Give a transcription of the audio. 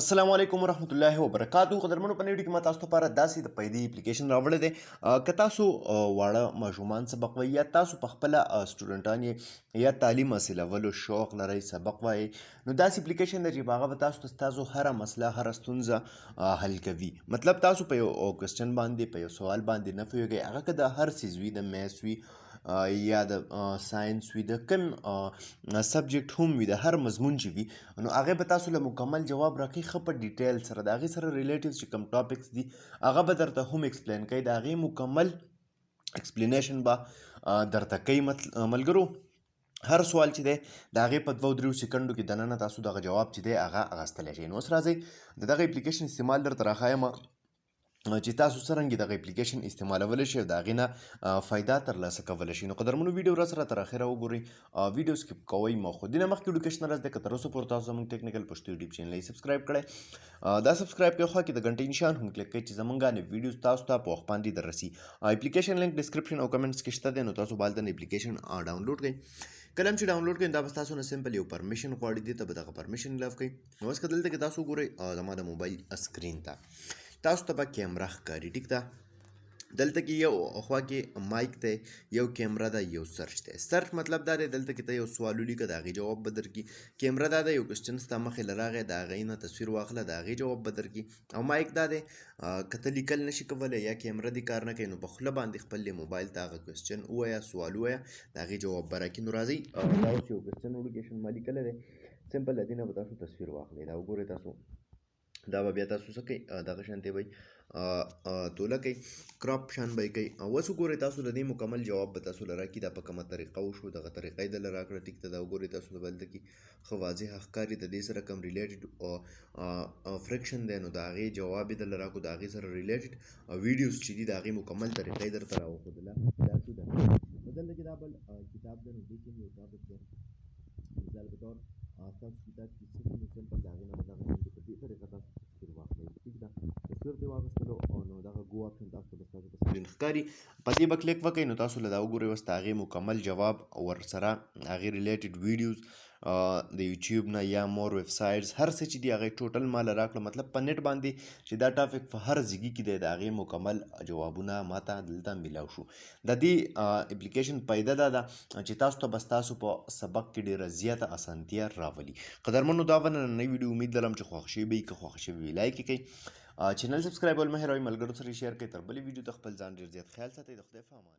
السلام علیکم ورحمت الله وبرکاتو. قدرمنو، په ویډیو کې ما تاسو لپاره داسې د پیدې اپلیکیشن راوړی دی. که تاسو واړه ماشومان سبق وایي یا تاسو په خپله سټوډنټان یې یا تعلیم حاصلولو شوق لرئ، سبق وایئ، نو داسې اپلیکیشن دی چې په هغه به تاسو ته ستاسو هره مسله، هره ستونزه حل کوي. مطلب تاسو په یو کوېسچن باندې، په یو سوال باندې نه پوهېږئ، هغه که د هر څیز وي، د میتھس وي یا د ساينس وي، د کوم سبجیکټ هم وي، د هر مضمون چې وي، نو هغه به تاسو له مکمل جواب راکړي، ښه په ډیټیل سره. د هغې سره ریلیټیو چې کوم ټاپکس دي، هغه به درته هم ایکسپلین کوي، د هغې مکمل ایکسپلینیشن به درته کوي. ملګرو، هر سوال چې دی، د هغې په 2-3 سیکنډو کې دننه تاسو دغه جواب چې دی هغه اخیستلی شئ. نو اوس راځئ، د دغه اپلیکیشن استعمال درته راښایم چې تاسو څرنګه دغه اپلیکیشن استعمالولی شئ او د هغې نه فایده ترلاسه کولی شئ. نو قدرمنو، ویډیو را سره تر اخره وګورئ، ویډیو سکیپ کوئ مه. خو دې نه مخکې وړوکی عرض دی، که تر اوسه پورې تاسو زموږ ټیکنیکل پښتو یوټیوب چینل یې سبسکرایب کړئ، دا سبسکرایب کړئ، خوا کې د ګنټې نشان هم کلیک کړئ چې زموږ نوې ویډیوز تاسو ته په وخت باندې در رسي. اپلیکیشن لینک ډسکرپشن او کمنټس کې شته دی، نو تاسو به هلته اپلیکیشن ډاونلوډ کړئ. کله هم چې ډاونلوډ کړئ، دا به تاسو نه سمپل یو پرمیشن غواړي، دې ته به دغه پرمیشن لاف کړئ. نو اوس که دلته کې تاسو وګورئ زما د موبایل سکرین ته، تاسو ته به کیمره ښکاري، ټیک ده؟ دلته کې یو خوا کې مایک دی، یو کیمره ده، یو سرچ دی. سرچ مطلب دا دی، دلته کې ته یو سوال ولیکه، د هغې جواب به درکړي. کیمره دا ده، یو کوېسچن ستا مخې له راغی، د هغې نه تصویر واخله، د هغې جواب به درکړي. او مایک دا دی، که ته لیکل نشي کولی یا کیمره دې کار نه کوي، نو په خوله باندې خپل موبایل ته هغه کوېسچن ووایه، سوال ووایه، د هغې جواب به راکړي. نو راځئ، دا اوس یو کوېسچن وړوکی ما لیکلی دی، سمپل له دې نه به تاسو تصویر واخلئ. دا وګورئ تاسو، دا به بیا تاسو څه کوئ؟ دغه شانتې به توله کوئ، کراپ شان به یې کوئ. اوس وګورئ تاسو، د دې مکمل جواب به تاسو له راکړي. دا په کومه طریقه وشو، دغه طریقه یې دله راکړه، ټیک ده؟ دا وګورئ تاسو، د دلته کې ښه واضح ښکاري. د دې سره کوم ریلیټډ فرکشن دی، نو د هغې جواب یې دله راکړو. د هغې سره ریلیټډ ویډیوز چې دي، د هغې مکمل طریقه یې درته راوښودله. دا شو. د دلته کې دا بل کتاب دی، نو دې کې یو ټاپک دی، مثال په طور ستاسو کتاب کې څه دي، نو سمپل د هغې نه به دغه شان په دې طریقه تاسو تصویر واخلئ، ټیک ده؟ تصویر ترې واخیستلو، او نو دغه ګو اپشن تاسو ته به ستاسو په سکرین ښکاري، په دې به کلیک وکړئ. نو تاسو له دا وګورئ، اوس د هغې مکمل جواب ورسره هغې ریلیټډ ویډیوز د یوټیوب نه یا مور ویب سایټس، هر څه چې دي، هغې ټوټل ما له راکړه. مطلب په نت باندې چې دا ټاپک په هر ځای کې دی، د هغې مکمل جوابونه ما ته دلته میلاو شو. د دې اپلیکیشن فایده دا ده چې تاسو ته به ستاسو په سبق کې ډېره زیاته اسانتیا راولي. قدرمنو، دا وه نننۍ ویډیو، امید لرم چې خوښ شوي به وي. که خوښ شوي وي، لایک یې کړئ، چینل سبسکرایب ول مه هېروئ، ملګرو سره شیر کړئ. تر بلې ویډیو ته خپل ځان ډېر زیات خیال ساتئ. د خدای په امان.